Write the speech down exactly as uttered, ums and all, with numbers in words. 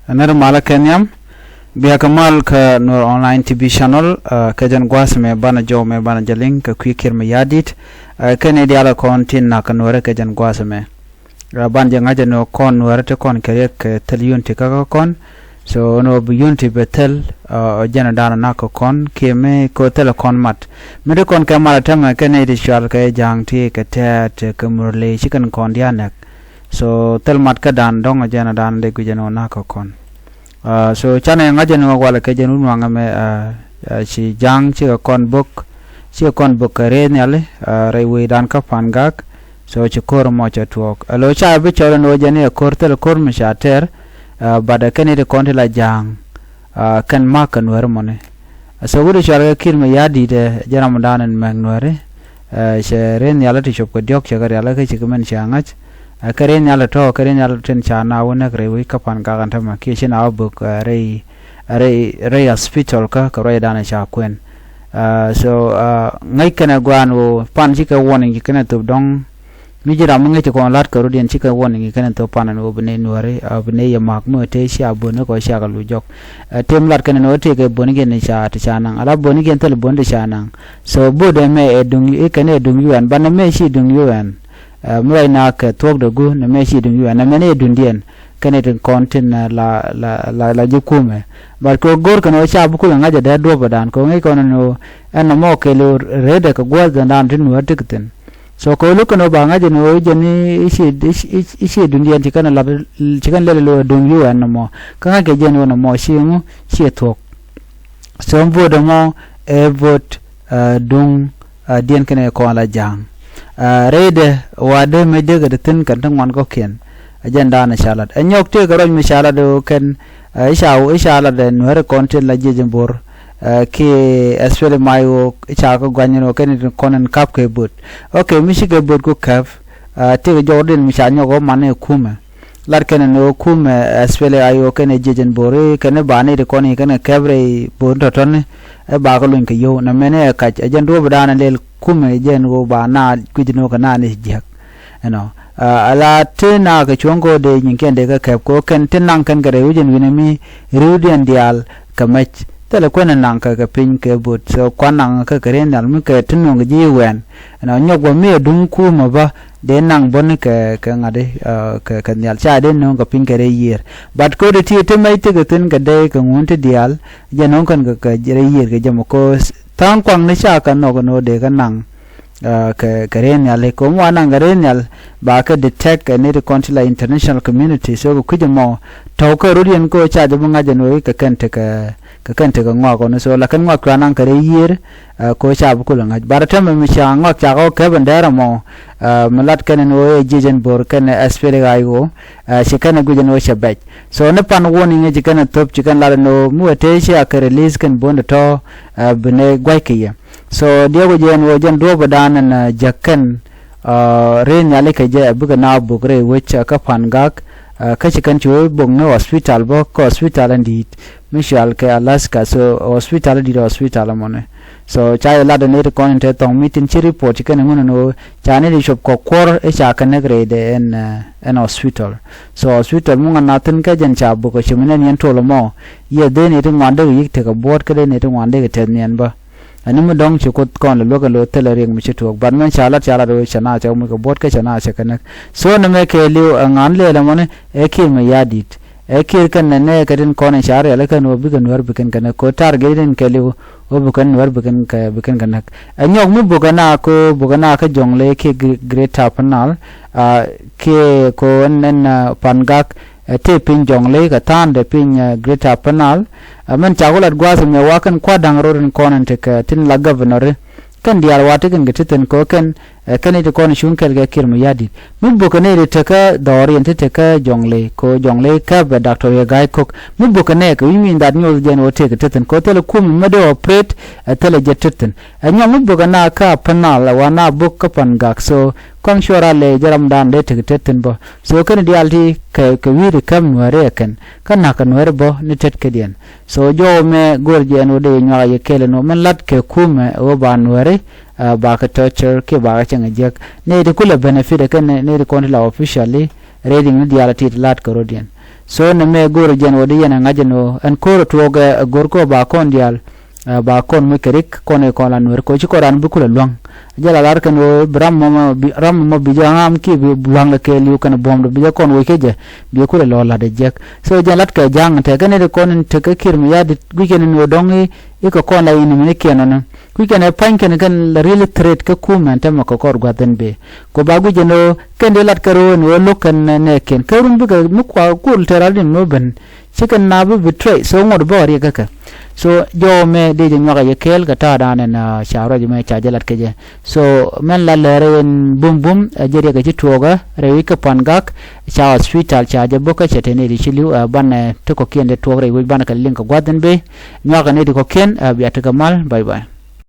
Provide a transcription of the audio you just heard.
Nɛr malä kɛ nhiam. Biakä mal kä Nuer Online T V channel, ah, kɛ jɛn gua̱a̱th mɛ banɛ jɔw mɛ banɛ jɛ liŋ kɛ kui̱ Kiir Mayardit. Ah, kɛn i̱ diaal kɔn tin nak kɛ Nuɛri kɛ jɛn gua̱a̱th mɛ. Ah, ban jɛ ŋa̱c jɛ ni kɔn Nuɛri ti kɔn kɛ riɛk kɛ thil unity kä kä kɔn. So ni wä bi unity bɛ thil, ah, jɛn dan nak kɛ kɔn kiɛ mi kɛ thil kɔn mat. Mi ti kɔn kɛ mat a tämɛ kɛn i̱ ti cual kɛ ja̱a̱ŋ ti kɛ tɛɛt kɛ murli ci kɛn kɔn diaal nɛk. So thil mat kä dan dɔ̱ŋ a jɛn a dan dee guic ɛn ɣän a kä kɔn. Ah, so canɛ ŋa̱c ɛn ɣän walɛ kɛ jɛn wun waŋɛ mɛ, ah, ah, ci ja̱a̱ŋ cikɛ kɔn bök, cikɛ kɔn bök kɛ rɛy nhiali, ah, rɛy wecdan kä Pan Gak. So ci ko̱r mɔ cɛ tuɔɔk. Ɛ lo̱ ca bi cɔl ɛn ɣöö jɛn i̱ ɛ ko̱r thil ko̱r mi ca tɛr, ah, but ɛ kɛn i̱ ti kɔn ti la ja̱a̱ŋ, ah, kɛn ma̱k kɛ Nuɛri mɔni. So wut i̱ cual kɛ Kiir Mayardit ɛ jɛn ram dan ɛn mɛk Nuɛri. Eh, cɛ rɛy nhial ti cop kɛ diɔ̱k cɛ kɛ rial kä ci kɛ mɛn cia ŋa̱c. Eh, kɛ rɛy nhial tɔ̱ kɛ rɛy nhial tin ca na wä nɛk rɛy wec kä Pan Gak ɛn tämɛ kiɛ ci na wä bök, eh, rɛy, rɛy, rɛy hospital kä kɛ ruacdan ca kuɛn. Eh, so, eh, ŋäc kɛnɛ guan wä pan ci kɛ warning ci kɛnɛ thop dɔ̱ŋ. Mi ji̱ ram mi ŋäc ci kɔn la̱t kɛ rut yɛn ci kɛ warning ci kɛnɛ thop pan ɛn wä bi nɛy Nuɛri, eh, bi nɛy yɛ mak mi wä tëë cia bön ni kɔ cia kɛ lu jɔk. Eh, tëë mi lat kɛnɛ ni wä tëë kɛ bön ni kɛn ca ti ca naŋ. Ala bön ni kɛn thil bön ti ca naŋ. So bo̱o̱dɛ mɛ ɛ duŋ i̱ kɛn ɛ duŋ U N banɛ mɛ ci duŋ U N. Eh, mi ruac na kɛ thuɔ̱k dɛ gu̱ nɛ mɛ ci duŋ U N nɛ mɛ ni ɛ duŋdiɛn kɛn ɛ tin kɔn tin, eh, la, la, la, la ji̱ kumɛ. But kɛ go̱r kɛn ɣöö ca bi kulɛ ŋa̱c ɛ dee duɔ̱p ɛ dan kɛ ɣöö ŋäc kɔn ɛn ɣöö ɛn nɔmɔ kɛɛliw rɛydɛ kɛ gua̱a̱th dɛn dan tin Nuɛr ti kɛ thi̱n. So kɛ ɣöö lo̱k kɛn ɣöö ba ŋa̱c ɛn ɣöö jɛn i̱ ci, i̱ ci, i̱ ci duŋdiɛn ci kɛn ɛ lat ci kɛn lɛl ɛ lo̱ ɛ duŋ U N nɔmɔ. Kä ŋa̱c kɛ jɛn ɣöö nɔmɔ ci ŋu ci ɛ thuɔ̱k. So vote ɛmɔ ɛ vote, ah, duŋ, ah, diɛn kɛnɛ kɔn la ja̱a̱ŋ. Ah, rɛydɛ wa dee mec dee kɛ ti thi̱n kɛn ti ŋuan kɔ̱kiɛn. Ɛ jɛn daanɛ ca lat ɛ nyɔk tëëkɛ ruac mi ca lat ɛ ɣöö kɛn, ah, i̱ ca, i̱ ca lat ɛ Nuɛri kɔn tin la jiɛc in bo̱r. Ah, kiɛ especially my ɣöö i̱ ca kɛ guany in ɣöö kɛn in kɔn in kap kɛ bo̱t. Okay, mi ci kɛ bo̱t ku kɛp, ah, tëëkɛ jɔwdin mi ca nyɔk ɣöö man ɛ kumɛ. Lat kɛn ni ɣöö kumɛ, eh, especially I O kɛn ɛ jiɛc ɛn bo̱ri kɛn ɛ ba ni ti kɔn i̱ kɛn ɛ kɛp rɛy bo̱ri tɔ̱tɔ̱ni. Ɛ ba kɛ luny kɛ yio̱w nɛ mɛn ɛ kac ɛ jɛn duɔ̱ɔ̱p dan ɛ lɛl kumɛ jɛn ɣöö ba na kui̱c ni ɣöö kɛ na ni jiäk. Ɛnɔ, ah, ala ti na kɛ cuɔ̱ŋ kɛ ɣöö dee nyiŋkiɛn dee kɛ kɛp kɛ ɣöö kɛn ti naŋ kɛn kɛ rɛy wi̱c ɛn wi̱nɛ mi ri̱wdiɛn diaal kɛ mɛc. Thilɛ kuɛn ɛ naŋ kɛ kɛ piny kɛ bo̱t so kuan naŋ kɛ kɛ ri̱n nhial mi kɛ ti nuɔ̱ŋ kɛ ji̱ wɛn. Ɛnɔ nyɔk bä mi ɛ duŋ kumɛ bä dee naŋ bäni kɛ, kɛ ŋa̱di, ah, kɛ, kɛ nhial ca dee no̱o̱ŋ kɛ piny kɛ rɛy yiër. But ko̱di ti, ti mɛc ti kɛ thi̱n kɛ dee kɛ ŋun ti diaal jɛ no̱o̱ŋ kɛn kɛ, kɛ rɛy yiër kɛ jɛ mɔ ko̱o̱s tha̱a̱ŋ kuaŋni ca kɛ nhɔk ni ɣöö dee kɛ naŋ, ah, kɛ, kɛ rɛy nhial i̱ ko̱o̱m wa naŋ kɛ rɛy nhial ba kɛ detect ɛ ni ti kɔn ti la international community so kɛ kui̱c ɛmɔ tɔ̱w kɛ rut yɛn ko̱o̱ ca jɛ bi ŋa̱c ɛn ɣöö i̱ kɛ kɛn tekɛ kɛ kɛn tekɛ ŋɔak ɣɔn so la kɛn ŋɔak cua naŋ kɛ rɛy yiër, ah, ko̱ ca bi kulɛ ŋa̱c. But tɛmɛ mi ca ŋɔak cakɛ ɣɔk kɛpɛ dɛr ɛmɔ, ah, mi lat kɛn ɛn ɣöö ɛ jiɛc ɛn bo̱r kɛn ɛ especially I O, ah, ci kɛn ɛ guic ɛn ɣöö cɛ bɛc. So ni pan warning ɛ ci kɛn ɛ thop ci kɛn lat ɛn ɣöö mi wä tëë ci a kɛ release kɛn bo̱n tɔ̱, ah, bi nɛ gua̱c kɛ yɛ. So diɛk wä jɛ ɛn ɣöö jɛn duɔ̱ɔ̱p ɛ dan ɛn, ah, jäk kɛn, ah, rɛy nhiali kɛ jɛ ɛ bikɛ na buk rɛy wec, ah, kä Pan Gak, ah, kä ci kɛn ci wä buk ni hospital bä kä hospital ɛn di̱i̱t. Mi cual kɛ Alaska, so hospital di̱t hospital mɔni. So ca yɛ lat ni ti kɔn in te thɔŋ mi tin ci report ci kɛn ŋun ni ɣöö ca ni ti cop kɔ kuɔr i̱ ca kɛ näk rɛydɛ ɛn, eh, ɛn hospital. So hospital mi ŋuan na thin kɛ jɛn ca buk kɛ ci mi nɛn yɛn tol mɔ. Yɛ dee ni ti ŋuan dee kɛ yik tekɛ buɔt kä dee ni ti ŋuan dee kɛ tɛth niɛn bä. Ɛn ni mi dɔ̱ŋ ci kuoth kɔn lɛ luäk ɛn lo̱ thilɛ riɛk mi ci tuɔɔk. But mɛn ca lat ca lat ɣöö cɛ na cɛ muk kɛ buɔt kä cɛ na cɛ kɛ näk. So ni mɛ kɛɛliw ɛ ŋa̱n lɛɛl ɛmɔni ɛ Kiir Mayardit. Ɛ Kiir kɛn nɛ nɛ kɛ tin kɔn in ca riɛl kɛn wä bikɛ Nuɛr bikɛn kɛ näk ko̱ target in kɛɛliw wä bikɛn Nuɛr bikɛn kɛ bikɛn kɛ näk. Ɛ nyɔk mi bukɛ na ko̱ bukɛ na kä Jɔŋley kiɛ Gre-, Greater Upper Nile, ah, kiɛ ko̱ ɛn ɛn, ah, Pan Gak, ɛ tëë piny Jɔŋley kɛ tha̱a̱ŋdɛ piny, ah, Greater Upper Nile. Ɛ mɛn cak wä lat gua̱a̱th ɛmɛ wa kɛn kua̱r da̱ŋ rot in kɔn in tekɛ tin la governor. Kɛn diaal wa tekɛn kɛ ti thi̱n ko̱ kɛn, ɛ kɛn i̱ ti kɔn cuŋ kɛl kɛ Kiir Mayardit. Mi bukɛ nɛy ti tekä dhɔriɛn ti tekä Jɔŋley ko̱ Jɔŋley käp ɛ Doctor Yegai Kok. Mi bukɛ nɛy kɛ wi̱c mi in that news jɛn wä tekɛ ti thi̱n ko̱ thilɛ kumɛ mi dee operate, ɛ thilɛ jɛ ti thi̱n. Ɛ nyɔk mi bukɛ na kä Upper Nile ɛ wa na buk kä Pan Gak. So kɔn cuɛ ral lɛ jɛ ramdan dee tekɛ ti thi̱n bä. So kɛn diaal ti kɛ, kɛ wi̱i̱ ti käp Nuääri ɛ kɛn. Kä na̱k kɛ Nuääri bä ni tet kädiɛn. So jɔwä mɛ go̱r jɛ ɛn wä dee nyuak a yɛ kɛɛl ɛn wä mɛn lat kɛ kumɛ ɛ wä ba Nuääri, ah, ba kɛ torture kiɛ ba kɛ cäŋ ɛ jiäk. Nɛy ti kulɛ benefit ɛ kɛn nɛy ti kɔn ti la officially reading ni diaal a ti ti lat kɛ rot yɛn. So nɛmɛ go̱o̱rä jɛn ɣöö di yɛn ɛ ŋa̱c ɛn ɣöö ɛn ko̱o̱rä tuɔɔk ɛ go̱r kɔ ba kɔn diaal, ɛ ba kɔn moc kɛ rik kɔn ɛ kɔn la Nuɛr kɛ ɣöö ci kɔn raan bi kulɛ luäŋ. Jɛ la lar kɛn ɣöö bi ram mɔmɔ bi ram mɔmɔ bi jɛ ŋa̱a̱m kiɛ bi luäŋ lɛ kɛɛliw kɛn buɔ̱mdɛ bi jɛ kɔn wec kä jɛ bi kulɛ lɔ la̱t ɛ jiɛk. So jɛn lat kɛ ja̱a̱ŋ tɛkɛ nɛy ti kɔn in tekɛ kiɛt mi ya̱ dit guic kɛn in ɣöö dɔ̱ŋ i̱ i̱ kɛ kɔn la in mi ni kiɛn ɔnɔ. Kui̱ kɛn ɛ pa̱ny kɛn kɛn la ri̱l threat kä kumɛn tɛmɛ kɛ kɔr gua̱th in bëë. Kɛ ɣöö ba guic ɛn ɣöö kɛn dee lat kɛ ro̱o̱ ɛn ɣöö lo̱k kɛn nɛɛkiɛn kä run bikɛ mi kua go̱o̱l tɛr ral in mi ben. Ci kɛn na bi betray, so ŋuɔ̱t bä riɛk kä kɛ. So jɔw mɛ dee jɛ nyuak a yɛ kɛɛl kɛ ta̱a̱ dan ɛn ca ruac mɛ ca jɛ lat kɛ jɛ. So mɛn la lɛr in bum bum ɛ jɛ riɛk ɛ ci tuɔɔkä rɛy wi̱c kä Pan Gak. Ca hospital ca jɛ bä kä cɛ te nɛy ti ci li̱w ɛ banɛ ti kɔ̱kiɛn dee tuɔɔk rɛy wi̱c banɛ kɛ liŋ kɛ gua̱th in bëë. Nyuak ɛ nɛy ti kɔ̱kiɛn ɛ bia tekɛ mal. Bye bye.